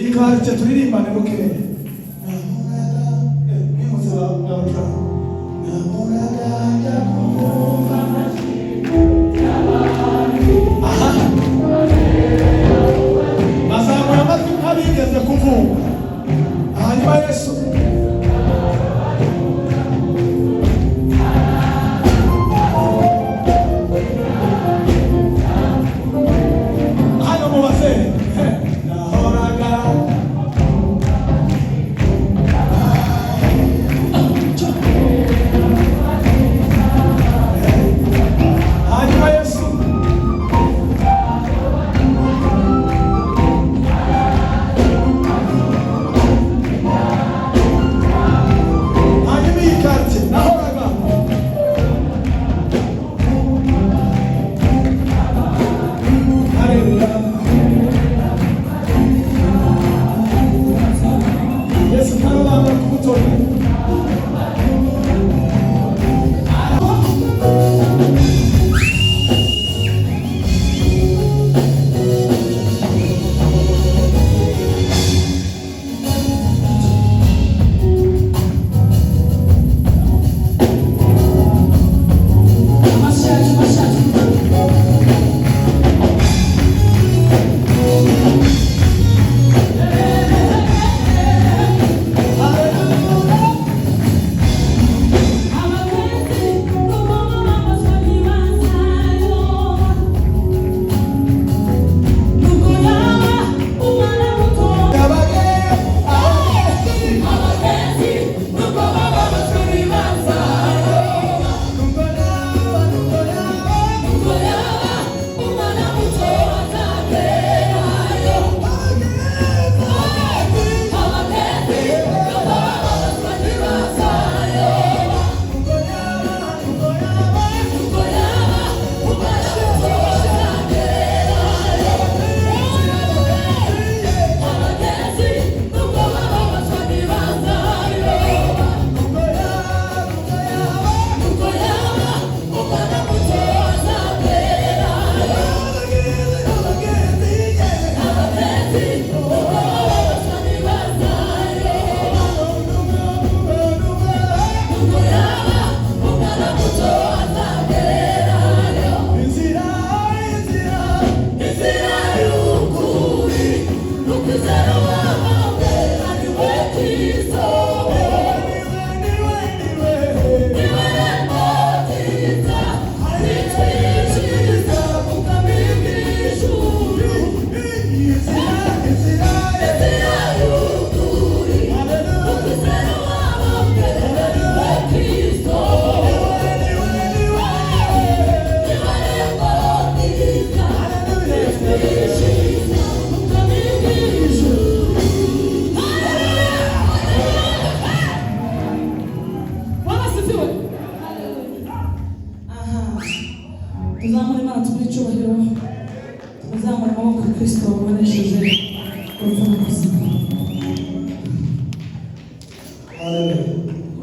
Iyi quartier turirimbane bukeya. Nimutse babacuranga. Nahoraga njya kumva. Aha bazamura amajwi nk'abigeze kuvuga. Hanyuma Yesu. Hano mu bazee nahoraga. Hanyuma Yesu. Hanyuma iyi quartier nahoraga. Haleluya. Yesu ntarobanura ku butoni. Amashyi yacu, amashyi yacu. Abagenzi n'ubwoba bamazwa ntibazayo. Nubwo yaba umwana muto. Abagenzi n'ubwoba bamazwa ntibazayo. Nubwo yaba umwana muto azagerayo. Abagenzi n'ubwoba bamazwa ntibazayo. Nubwo yaba umwana muto azagerayo. Abagenzi n'ubwoba bamazwa ntibazayo. Nubwo yaba umwana muto azagerayo. Abagenzi n'ubwoba bamazwa ntibazayo. Nubwo yaba umwana muto azagerayo. Inzira, inzira. Inzira y'ukuri ni ukwizera uwahawe ari we Kristo. Niwe, niwe, niwe. Niwe rembo ryiza ritwinjiza mu bwami bw'ijuru. Inzira, inzira. Inzira y'ukuri ni ukwizera uwahawe ari we Kristo. Niwe, niwe. Niwe rembo ryiza ritwinjiza mu bwami bw'ijuru. Bwana asifiwe. Aha, tuzamure Imana, tumuhe icyubahiro, tuzamure amaboko Kristo wabonesheje urupfu n'ubuzima. Haleluya.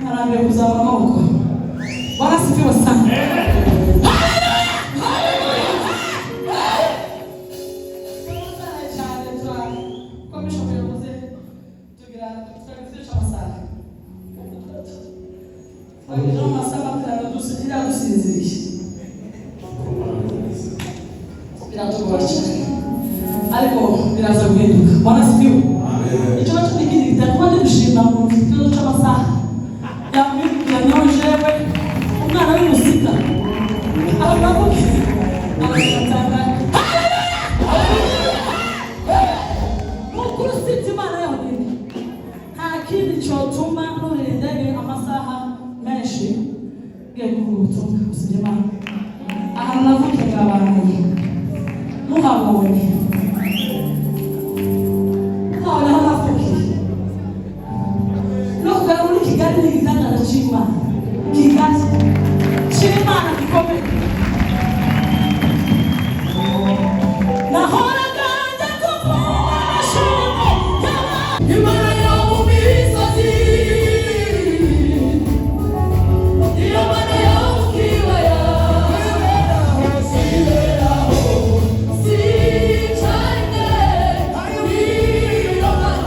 Mwarambiwe kuzamura amaboko? Bwana asifiwe sana. Cyane turakomeje umuyobozi tugira twagize amasaha, twagize amasaha 5 dusigira dusinziriye, biratugora cyane ariko biraza guhinduka. Bwana asifiwe. Icyo nacyo ni ikindi gitari ndi gushima ngo mfite ikibazo cy'amasaha yamwibwira niyo jewe umwana w'umusita aravuga abantu. Ni ukuri, usibye Imana yonyine nta kindi cyotuma nurira indege amasaha menshi ngiye kuvuga ubutumwa usibye Imana. Ahantu navukiye abantu muhabonye, muhabonye aho navukiye no kugera muri Kigali ni igitangaza cy'Imana. Kigali cy'Imana gikomeye. Nahoraga njya kuvoma amashimwe Imana yo mu misozi, iyo Mana yo mu kibaya, sicane, iyo Mana.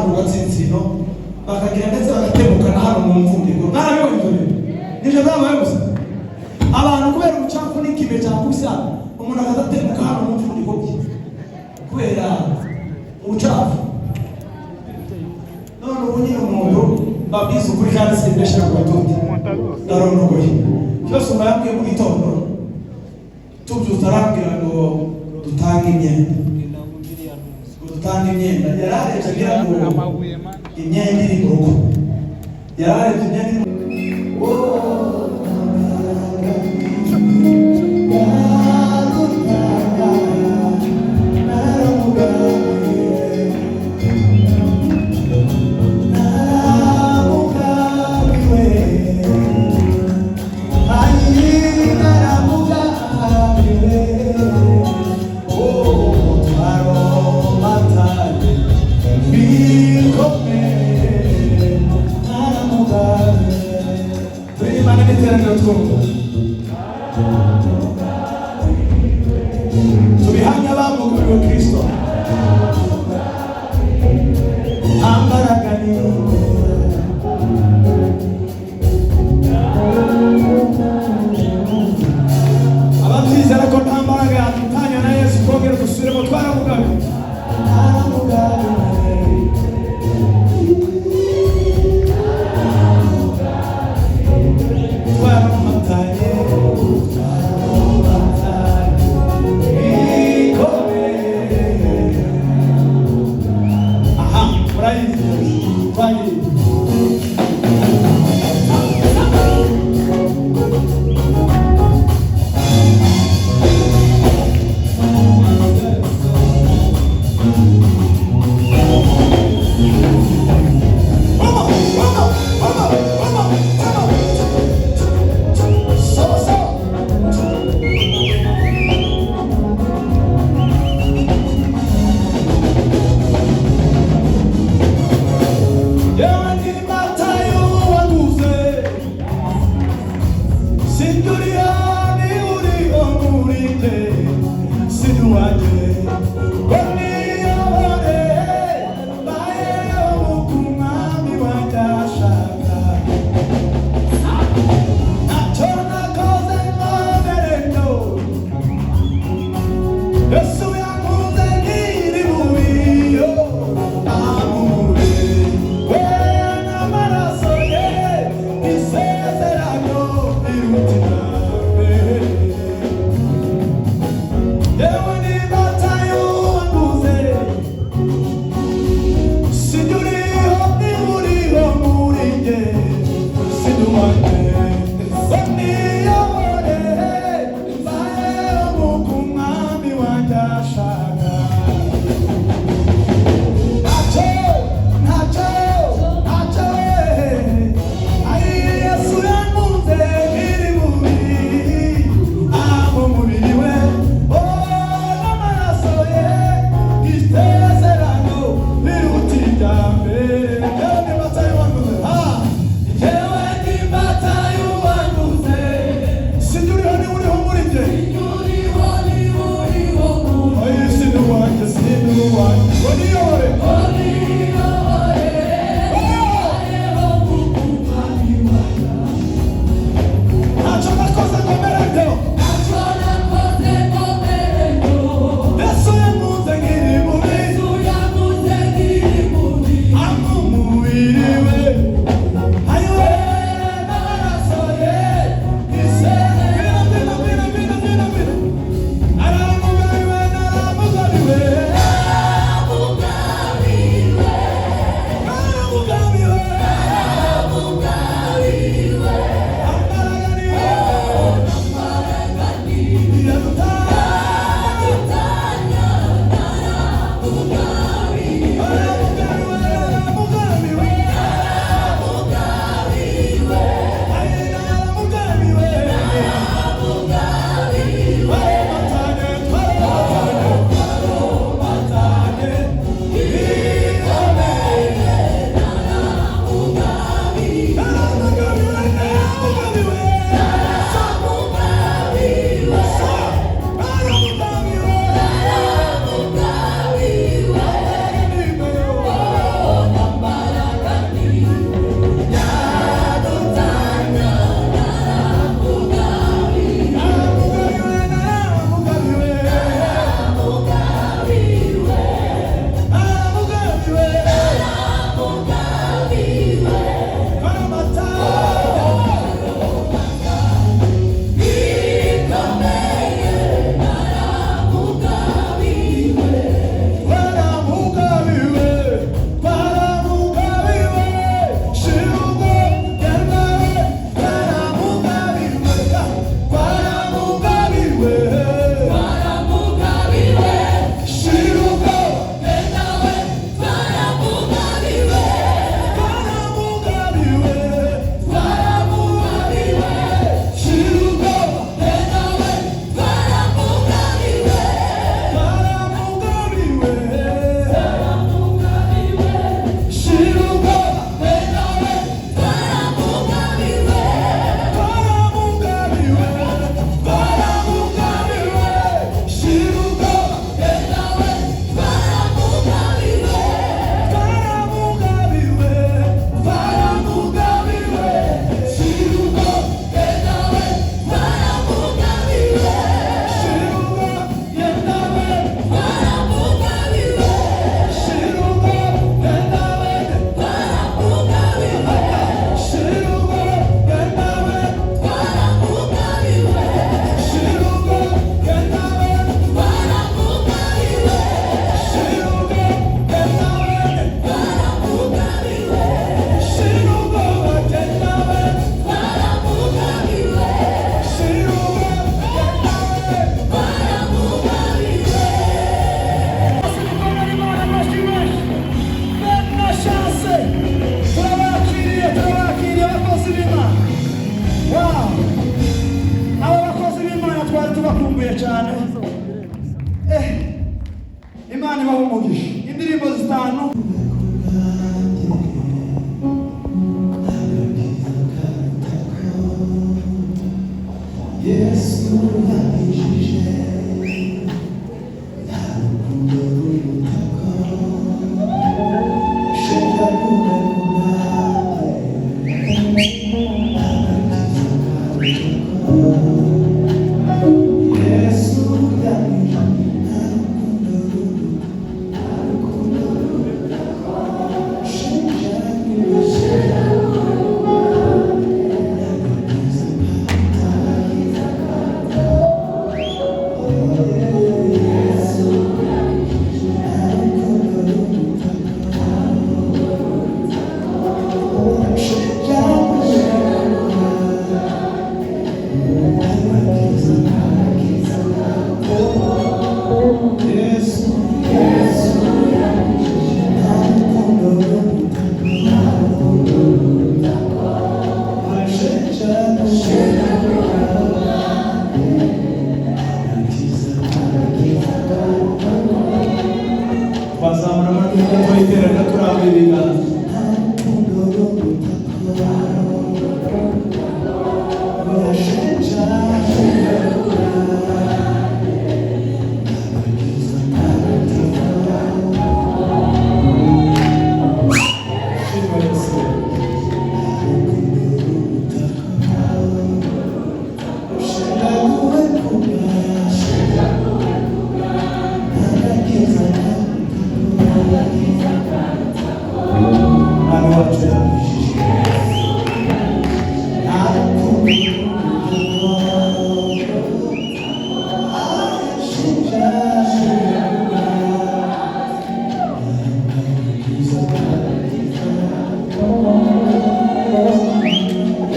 mu gatsinsino, bakagira ndetse bagatemukana hano mu mfundiko. Mwarabibonye ibyo bintu? Nivyo byabaye gusa abantu kubera ubucafu n'ikime cyakusa, umuntu akadatemuka hano mu mfundiko bye kubera ubucafu. None ubu nyine umuntu babwiza ukuri kandi simbeshera ku batundi, ndarondogoye cyose. Uba yambwiye mu gitondo tubyutse, arambwira ngo dutange imyenda, ngo dutange imyenda. Yararebye agira ngo imyenda iri mu rugo, yararebye imyenda iri mu. Turirimbane n'iteraniro twumva, tubihamya bamuguriwe Kristo ambaraga ni. Ababyizera ko nta mbaraga yadutanya na Yesu, twongere dusubiremo: twaramugabiwe, twaramugabiwe. Twaramumatanye, twaramumatanye bikomeye. Aha murayizi, twagiye. Vamos, vamos, vamos, vamos, vamos. Sawa, sawa. Yewe ni Matayo waguze, sinjuriya ni uriho muri jye, sinuwanjye ngo niyobore, mbayeho uko umwami wanjye ashaka. Ntacyo nakoze ngo mbere ndo Yesu yankunze nkiri mubiyo, amure we n'amaraso ye, isezerano riruta mbere. Yewe ni Matayo wanguze, sinjuriho niba uriho muri njye, sinuwanjye ngo niyobore, mbayeho nk'uko umwami wanjye ashaka. Ntacyo, ntacyo, ntacyo we. Ayi, Yesu yankunze nkiri mubi. abantu. Yesu yankijije, nta rukundo rurutako. Shenjaguwe ku bwanjye, agakiza karutako. Yesu yankijije, nta rukundo rurutako, nta rukundo rurutako. Shenjaguwe, agakiza Bazamura amajwi gato y'iterana, turambuye ibiganza. Shimwa Yesu. Umwami wacu yankijije, nta rukundo rurutako.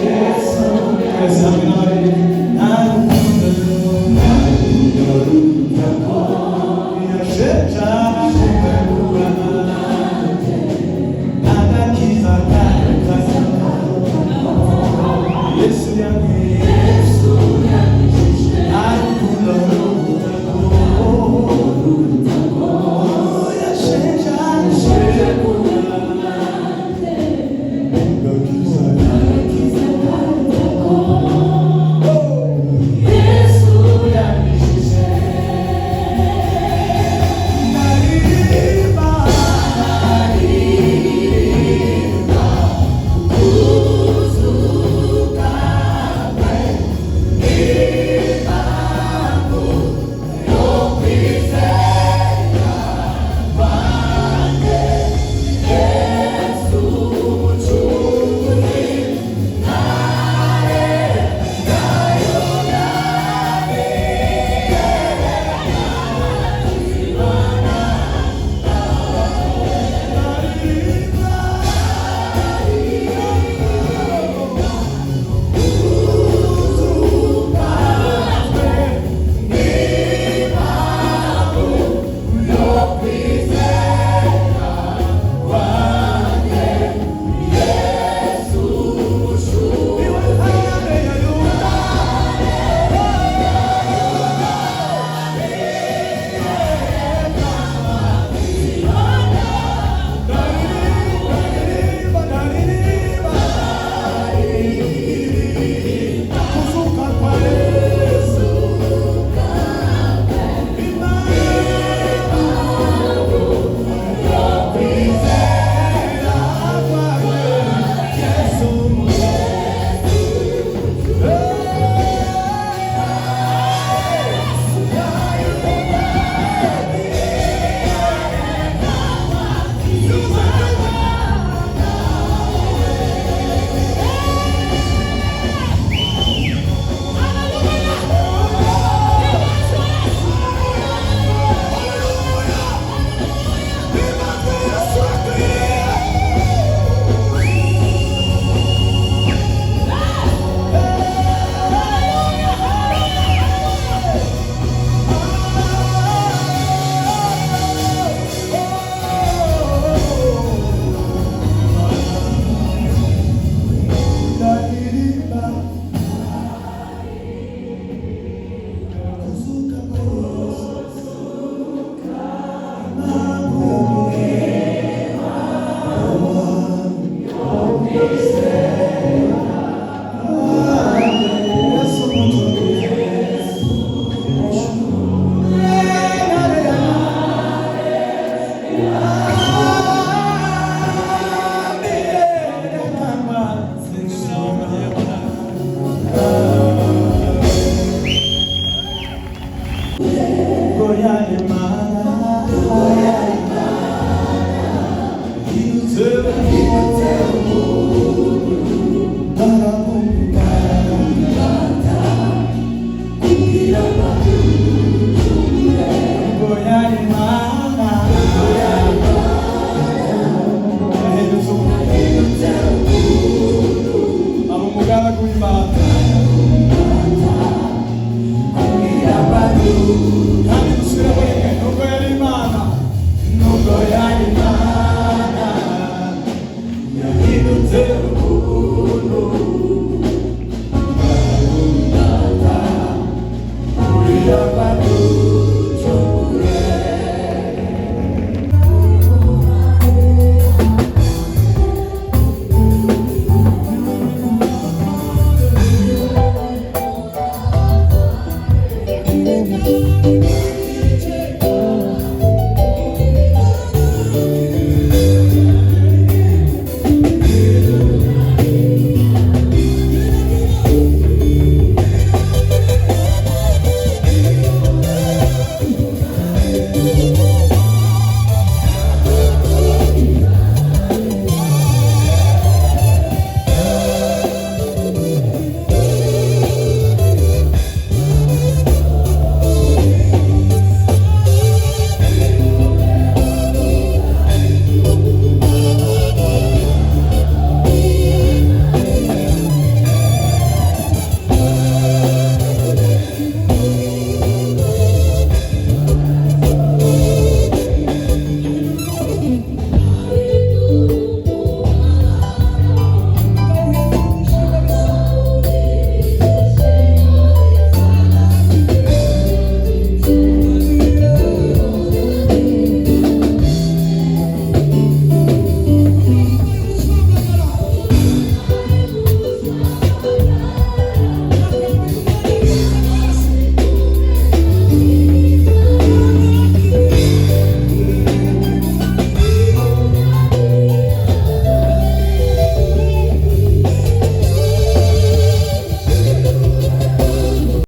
Twese hamwe n'abaririmbyi. Nta rukundo rurutako, agakiza karutako. Yesu yankijije, nta rukundo rurutako. Kandi dusubiremo rimwe, nubwo yari Imana, nubwo yari Imana, yahindutse.